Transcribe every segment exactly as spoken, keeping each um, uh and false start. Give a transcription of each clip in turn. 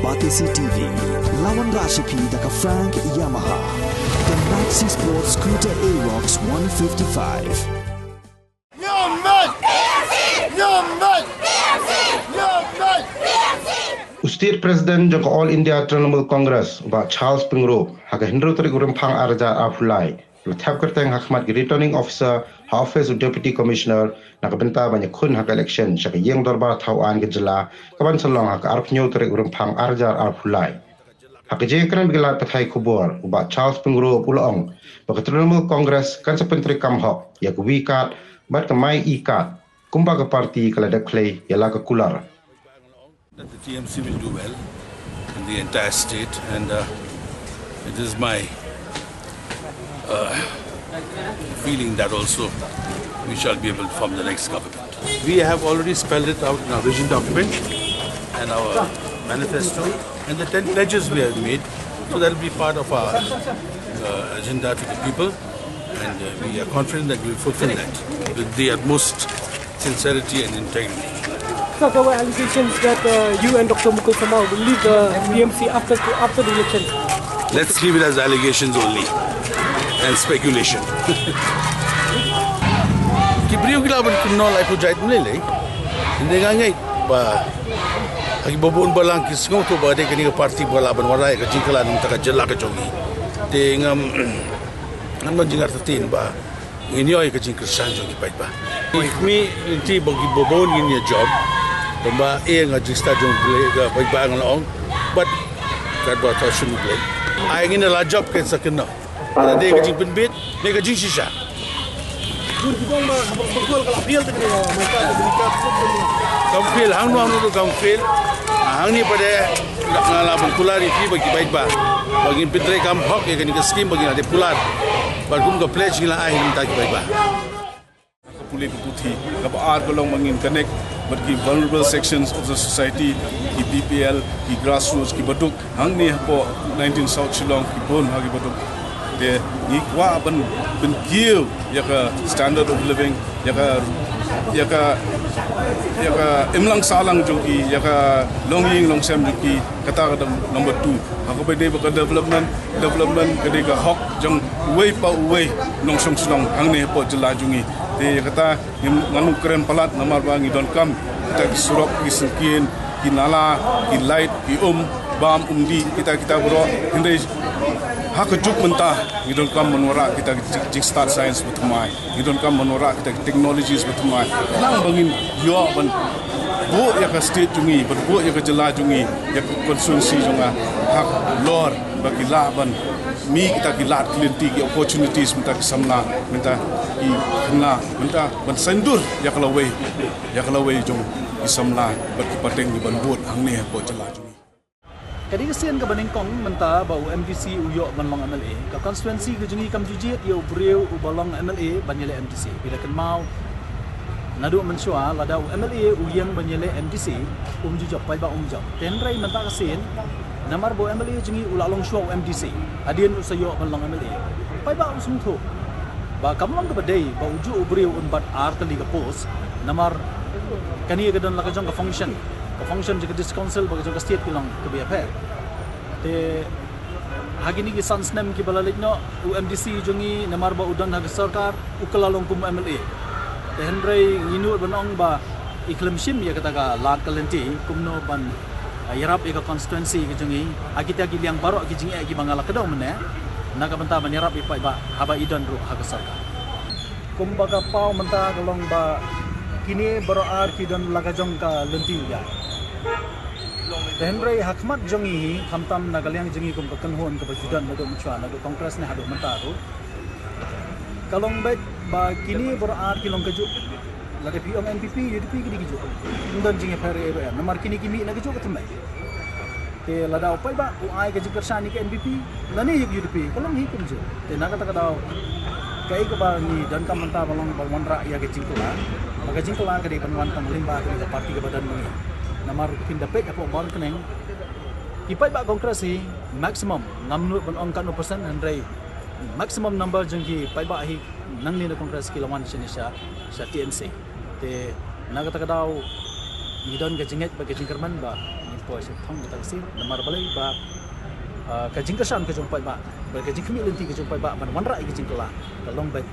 Batesi T V, la wanrah sha phi da ka Frank Yamaha, the Maxi Sport Scooter Aerox one fifty-five. Newman! Newman! Newman! U State President jong ka All India Trinamool Congress, u Bah Charles Pyngrope, ha ka hynriew tarik u Rymphang arhajar arphew lai, la thep kyrteng ha khmat ki Returning Officer ha office u Deputy Commissioner na ka bynta ban ïakhun ha ka election sha ka Ïing Dorbar Thaw Aiñ ka jylla, ka ban sa long ha ka arphew hynñiew tarik u Rymphang arhajar arphew lai. Ha ka jingïakren bad ki lad pathai khubor, u Bah Charles Pyngrope u la ong ba ka Trinamool Congress kan sa pyntreikam hok ïa ka V card bad ka MyE card kumba ka party ka la dep khlei ïa la ka kular. That the T M C will do well in the entire state, and uh, it is my uh, feeling that also we shall be able to form the next government. We have already spelled it out in our vision document and our manifesto and the ten pledges we have made. So that will be part of our uh, agenda to the people, and uh, we are confident that we will fulfill that with the utmost sincerity and integrity. Sir, there were allegations that uh, you and Doctor Mukul Sangma will leave the T M C after after the election. Let's leave it as allegations only and speculation. Ki briew ki lah ban kynnoh lai pujait mlei lei. Ynda nga ngeit ba ha kiba bun balang ki sngewthuh ba dei kane ka party ba lah ban wanrah ïa ka jingkylla na ka bynta ka jylla ka jong ngi. Te ngam ngam don jingartatien ba ngin ïoh ïa ka jingkyrshan jong ki paidbah. Ngi ngin ti ba kiba bun ngin ïa jop. Tangba ïa nga jingstad jong U Blei ka paidbah nga la ong. Bad katba ta shun U Blei, ai ngin la jop kan sa kynnoh. Ka dei ka jingpynbit ne ka jingshisha. Bun ki dong ba ba ba kol ka la fail te ka dei ma ka ka dei ka. Kam fail, hangno hangno ruh kam fail. Hangne pat de nga lah ban kular ïa phi bad ki paidbah ba ngin pyntreikam hok ïa kane ka skim ba ngin ïa dep kular. Bad kum ka pledge ngi la ai na ka bynta ki paidbah. Ka pule ka puthi kaba ar ka long ba ngin connect bad ki vulnerable sections of the society, ki B P L, ki grassroots, kiba duk hangne hapoh nineteen South Shillong, ki bun ha kiba duk. Te ngi kwah ban pynkiew ïa ka standard of living, ïa ka ïa ka ïa ka imlang sahlang jong ki, ïa ka longïing longsem jong ki. Kata ka dang number two. Ha kaba dei ba ka development, development ka dei ka hok jong uwei pa uwei nongshong shnong hangne hapoh jylla jong ngi. Te ïa kata ngin, ngan ong kren palat namar ba ngi donkam kita ki surok, ki syngkien, ki nala, ki light, ki um bam um dih, kita kita baroh. Hynrei ha ka juk mynta ngi donkam ban wanrah kita ki jing, jingstad science ba thymmai. Ngi donkam ban wanrah kita ki technologies ba thymmai. Khnang ba ngin ïoh ban buh ïa ka state jong ngi, ban buh ïa ka jylla jong ngi, ïa ka constituency jong nga halor ba ki lah ban mih kita ki lad ki lynti, ki opportunities mynta ki samla, mynta ki khynnah, mynta ban saiñdur ïa ka lawei, ïa ka lawei jong ki samla bad ki pateng kiban bud hangne hapoh jylla jong ngi. Ka dei ka sien kaba nyngkong mynta ba u M D C u ïoh ban long M L A. Ka constituency ka jong ngi kam ju jied ïa u briew uba long M L A ban ïaleh M D C. Phi la kynmaw, naduh mynshuwa lada u M L A u ïeng ban ïaleh M D C, um ju jop, paidbah um jop. Te hynrei mynta ka sien, namar ba u M L A jong ngi u la long shuwa u M D C, hadien u sa ïoh ban long M L A, paidbah u sngewthuh ba kam long kaba dei ba u juh u briew un bat ar tylli ka post. Namar kane ka don la ka jong ka function, ka function jong ka District Council bad ka jong ka state ki long kaba ïapher. Te ha kine ki san snem kiba la leit noh, u M D C jong ngi namar ba u don ha ka sorkar, u kylla long kum u M L A. Te hynrei ngi nud ban ong ba i khlem shim ïa kata ka lad ka lynti kumno ban, ah, ïarap ïa ka constituency ka jong ngi ha kita ki liang baroh ki jingeh kiba nga la kdew mynne, na ka bynta ban ïarap ïa paidbah haba i don ruh ha ka sorkar. Kumba ka paw mynta ka long ba kine baroh ar ki don la ka jong ka lynti ïa. Te hynrei ha khmat jong ngi hi, khamtam na ka liang jong ngi kum ka kynhun kaba ju don naduh mynshuwa, naduh Congress ne haduh mynta ruh, ka long beit ba kine baroh ar ki long kajuh. Lada phi ong N P P, U D P ki dei kajuh. Ym don jingïapher ei ei ruh, namar kine ki mih na kajuh ka thymmai. Te lada u paidbah u ai ka jingkyrshan ïa ka N P P lane ïa ka U D P, ka long hi kumjuh. Te na kata ka daw, kaei kaba ngi donkam mynta ba long ban wanrah ïa ka jingkylla. Ba ka jingkylla ka dei ban wan tang lyngba kane ka party kaba don ma ngi. Namar phin da peit hapoh Mawryngkneng, ki paidbah Congress hi maximum, ngam nud ban ong katno percent, hynrei maximum number jong ki paidbah hi nangne na Congress ki la wan shane sha, sha T M C. Te na kata ka daw ngi don ka jingngeit bad ka jingkyrmen ba Ko shi thong kita ka sien namar balei ba, ah, ka jingkyrshan ka jong paidbah, ba ka jingkhmih lynti ka jong paidbah ban wanrah ïa ka jingkylla ka long beit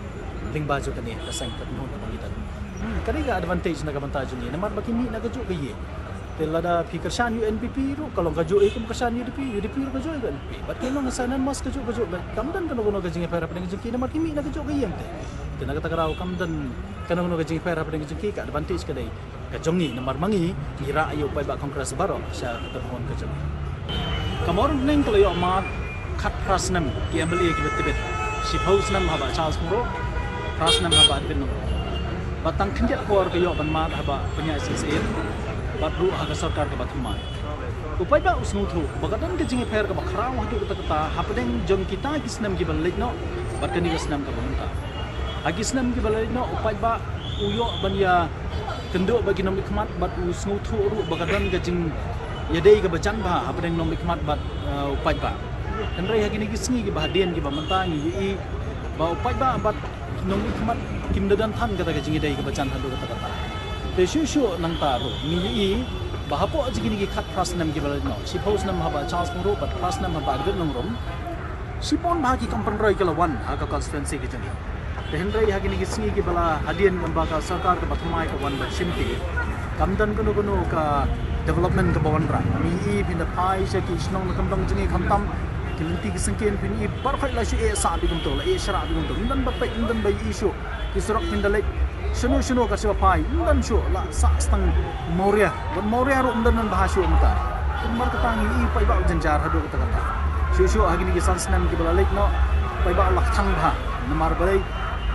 lyngba jong kane ka seng ka kynhun kaba ngi don. Hmm, ka dei ka advantage na ka bynta jong ngi namar ba ki mih na kajuh ka ïing. Te lada phi kyrshan ïa U N P P ruh ka long kajuh, eh, kum kyrshan U D P, U D P ruh kajuh ïa U N P P. Bad ki long ka sainan mas kajuh kajuh, bad kam don kano kano ka jingïapher hapdeng jong ki namar ki mih na kajuh ka ïing te. Te na kata ka daw kam don kano kano ka jingïapher hapdeng jong ki, ka advantage ka dei ka jong ngi namar ma ngi ngi rah ïa u paidbah Congress baroh sha ka kynhun ka jong ngi. Ka Mawryngkneng ka la ïoh mad khatphra snem ki M L A kiba tbit. Shiphew snem ha Bah Charles Pyngrope, phra snem ha Bah David Nongrum. Bad tang khyndiat por ka ïoh ban mad ha Bah Pynïaid Sing Syiem bad ruh ha ka sorkar kaba thymmai. U paidbah u sngewthuh ba ka don ka jingïapher kaba khraw haduh katta katta hapdeng jong kita ki snem kiba la leit noh bad kane ka snem kaba mynta. Ha ki snem kiba la leit noh u paidbah u ïoh ban ïakynduh bad ki nongmihkhmat bad u sngewthuh ruh ba ka don ka jingïadei kaba jan bha hapdeng nongmihkhmat bad, eh, u paidbah. Hynrei ha kine ki sngi kiba hadien kiba mynta ngi ïohi ba u paidbah bad nongmihkhmat kim da don than kata ka jingïadei kaba jan haduh katta katta. Te shuh shuh nangta ruh ngi ïohi ba hapoh jong kine ki khatphra snem kiba la leit noh, shiphew snem ha Bah Charles Pyngrope bad phra snem ha Bah David Nongrum, shibun bha ki kam pynroi ki la wan ha ka constituency ka jong ngi. Te hynrei ha kine ki sngi kiba la hadien, ïa ba ka sorkar kaba thymmai ka wan ban shimti, kam don kano kano ka development kaba wanrah. Ngi ïohi phin da phai sha ki shnong na kyndong jong ngi khamtam, ki lynti ki syngkien phin ïohi baroh khoit la shu ïeh sah beit kumto, la ïeh shrah beit kumto. Ym don ba peit, ym don ba ïohi shuh. Ki surok phin da leit shano shano ka shu phai, ym don shuh, la sah tang Mawria. Bad Mawria ruh ym don bha shuh mynta. Te namar kata ngi ïohi paidbah u jynjar haduh katta katta. Shuh shuh ha kine ki san snem kiba la leit noh, paidbah u la khang bha. Namar balei?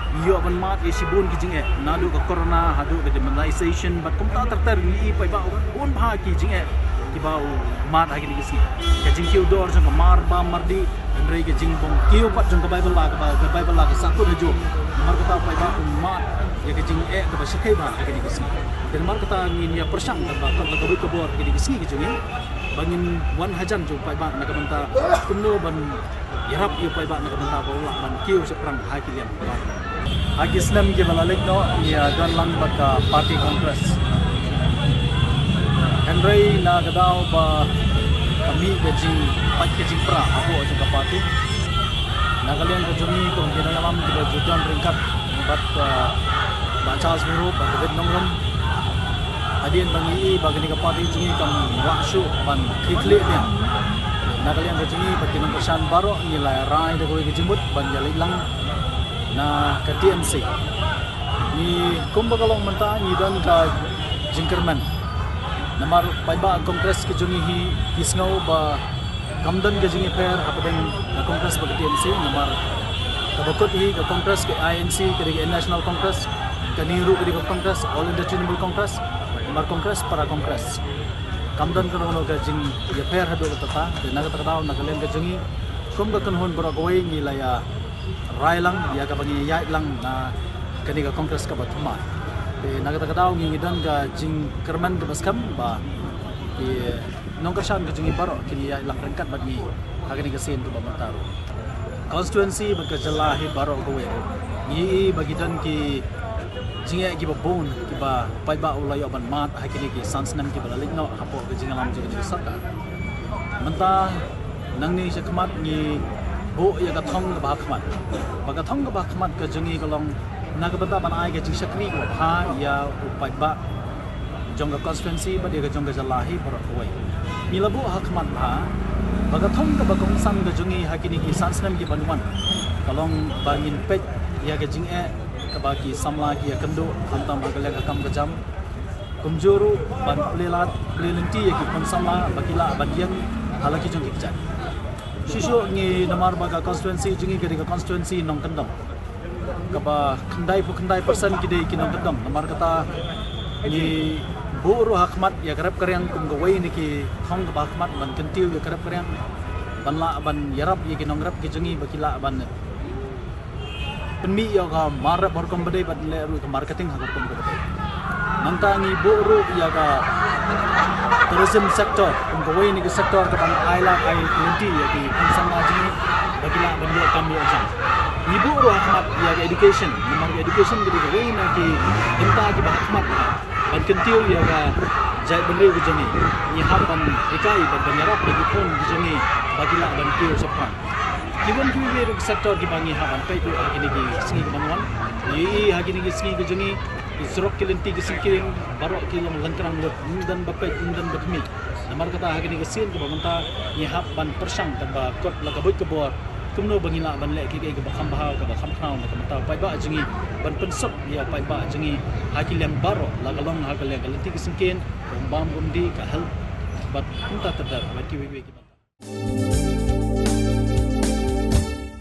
Ngi ïoh ban mad ïa shibun ki jingeh, naduh ka corona haduh ka demonetization bad kumta ter ter. Ngi ïohi paidbah u bun bha ki jingeh kiba u mad ha kine ki sngi. Ka jingkiew dor jong ka mar bam mar dih, hynrei ka jingbym kiew pat jong ka bai bylla, kaba ka bai bylla ka sahkut hajuh. Namar kata paidbah u mad ïa ka jingeh kaba shyrkhei bha ha kine ki sngi. Te namar kata ngin ïa pyrshang kaba kot la ka buit ka bor ha kine ki sngi ki jong ngi ba ngin wan hajan jong paidbah na ka bynta kumno ban ïarap ïa u paidbah na ka bynta ba u lah ban kiew shaphrang ha ki liang. Ha ki snem kiba la leit noh ngi ïa don lang bad ka party Congress. Hynrei na ka daw ba ka mih ka jingpait ka jingpra hapoh jong ka party, na ka liang ka jong ngi kum ki nongïalam kiba ju don ryngkat bad, uh, Bah Charles Pyngrope, Bah David Nongrum, hadien ba ngi ïohi ba kane ka party jong ngi kam wah shuh ban khie khlieh biang. Na ka liang ka jong ngi bad ki nongkyrshan baroh ngi la rai da kawei ka jingmut ban ïa leit lang na ka T M C. Ngi kumba ka long mynta ngi don ka jingkyrmen. Namar paidbah Congress ki jong ngi hi ki sngew ba kam don ka jingïapher hapdeng ka Congress bad ka T M C, namar kaba kut hi ka Congress ka I N C, ka dei ka National Congress, kane ruh ka dei ka Congress, All India Trinamool Congress, namar Congress para Congress. Kam don kano kano ka jingïapher haduh katta katta, te na kata ka daw na ka liang ka jong ngi kum ka kynhun baroh kawei ngi la ïa rai lang ïa kaba ngi ïaid lang na kane ka Congress kaba thymmai. Te na kata ka daw ngi ngi don ka jingkyrmen kaba skhem ba ki nongkyrshan ka jong ngi baroh kin ïaid lang ryngkat bad ngi ha kane ka sien kaba mynta ruh. Constituency bad ka jylla hi baroh kawei ruh ngi ïohi ba ki don ki jingeh kiba bun kiba paidbah u la ïoh ban mad ha kine ki san snem kiba la leit noh hapoh ka jingïalam jong ka sorkar. Mynta nangne shakhmat ngi buh ïa ka thong kaba ha khmat. Ba ka thong kaba ha khmat ka jong ngi ka long na ka bynta ban ai ka jingshakri kaba bha ïa u paidbah jong ka constituency bad ïa ka jong ka jylla hi baroh kawei. Ngi la buh ha khmat bha ba ka thong kaba kongsan ka jong ngi ha kine ki san snem kiban wan ka long ba ngin peit ïa ka jingeh kaba ki samla ki ïakynduh khamtam ha ka liang ka kam ka jam. Kumjuh ruh ban plie lad plie lynti ïa ki khun samla ba ki lah ban ïeng ha la ki jong ki kjat. Shuh shuh ngi namar ba ka constituency jong ngi ka dei ka constituency nongkyndong, kaba khyndai phew khyndai percent ki dei ki nongkyndong. Namar kata ngi buh ruh ha khmat ïa ka rep ka riang kum kawei na ki thong kaba ha khmat ban kyntiew ïa ka rep ka riang ban lah ban ïarap ïa ki nongrep ki jong ngi ba ki lah ban pynmih ïa ka mar rep ha rukom ba dei bad leh ruh ka marketing ha ka rukom ba dei. Nangta ngi buh ruh ïa ka tourism sector kum kawei na ki sector kaban ai lad ai lynti ïa ki khun samla jong ngi ba ki lah ban ïoh kam ïoh jam. Ngi buh ruh ha khmat ïa ka education, namar ka education ka dei kawei na ki bynta kiba ha khmat ban kyntiew ïa ka Jaitbynriew ka jong ngi, ngi hap ban hikai bad ban ïarap ïa ki khun ka jong ngi ba ki lah ban kiew shaphrang. Ki wan kiwei kiwei ruh ki sector kiba ngi hap ban peit ruh ha kine ki sngi kiban wan. Ngi ïohi ha kine ki sngi ka jong ngi, ki surok, ki lynti ki syngkien baroh ki long lyngkrang lut, ym don ba peit, ym don ba khmih. Namar kata ha kine ki sien kiba mynta ngi hap ban pyrshang kaba kot la ka buit ka bor kumno ba ngi lah ban leh kiei kiei kaba kham bha, kaba kham khraw na ka bynta u paidbah jong ngi, ban pynsuk ïa u paidbah jong ngi ha ki liang baroh, la ka long ha ka liang ka lynti ki syngkien, ka um bam ka um dih, ka health bad kumta ter ter bad kiwei kiwei kiba